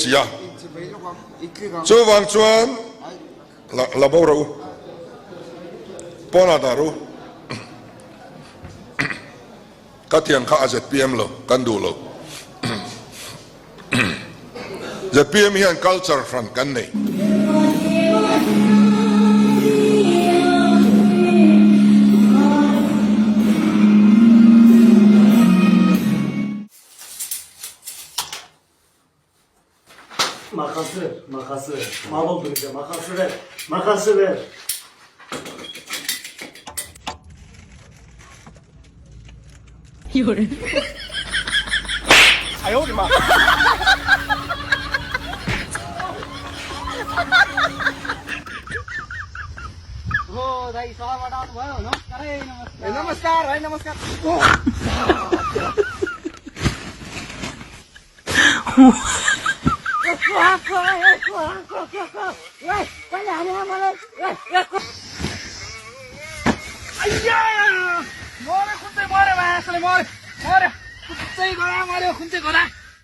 Si a. Chuvang chuan la la bo rawh u. Pawnah dah rawh u. Ka thian kha a zpm lo, kan duh lo. Zpm hian culture hran kan nei. Makası, makası. Mal oldu bize. Makası ver. Makası ver.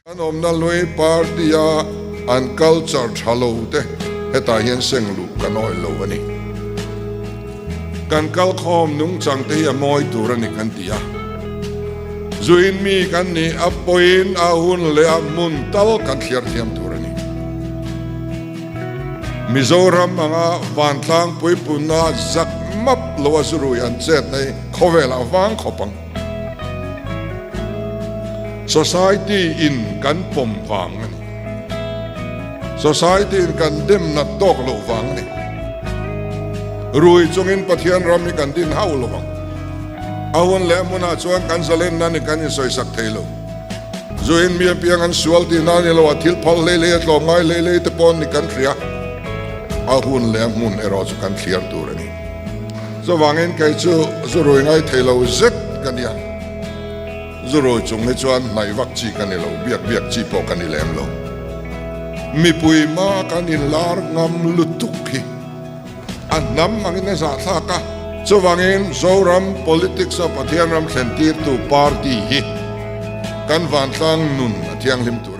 An awmna lui party-a an culture tha lo te hetah hian seng luh kan awih lo a ni. Kan kalkhawm nungchang te hi a mawi tur a ni kan ti a. Zuin mi kan nih a pawhin a hun leh a hmun tal kan thliar thiam tur a ni. Mizoram anga vantlang puipunna zak map lo a zurui an chet na hi khawvel a vang khawp ang. Society in kan pawm vang a ni. Society in kan dem nat tawk loh vang a ni. Rui chungin Pathian ram hi kan din hauh lo ang. A hun leh hmunah chuan kan zalenna ni kan insawisak thei lo. Zuin mi apiang an sual tihna a ni lo, a thil phal hlei hlei, a tlawm ngai hlei hlei te pawh ni kan hria. A hun leh a hmun erawh chu kan thliar tur a ni. Chuvangin kei chu zu rui ngai thei lo zet ka nia. Zu rui chung hi chuan hnaih vak chi ka ni lo, biak biak chi pawh ka ni lem lo. Mipui hma kan inlar ngam lutuk hi. A hnam angin a zahthlak a. Chuvangin Zoram politics-a Pathian ram thlentirtu party hi kan vantlang nun a thianghlim tur.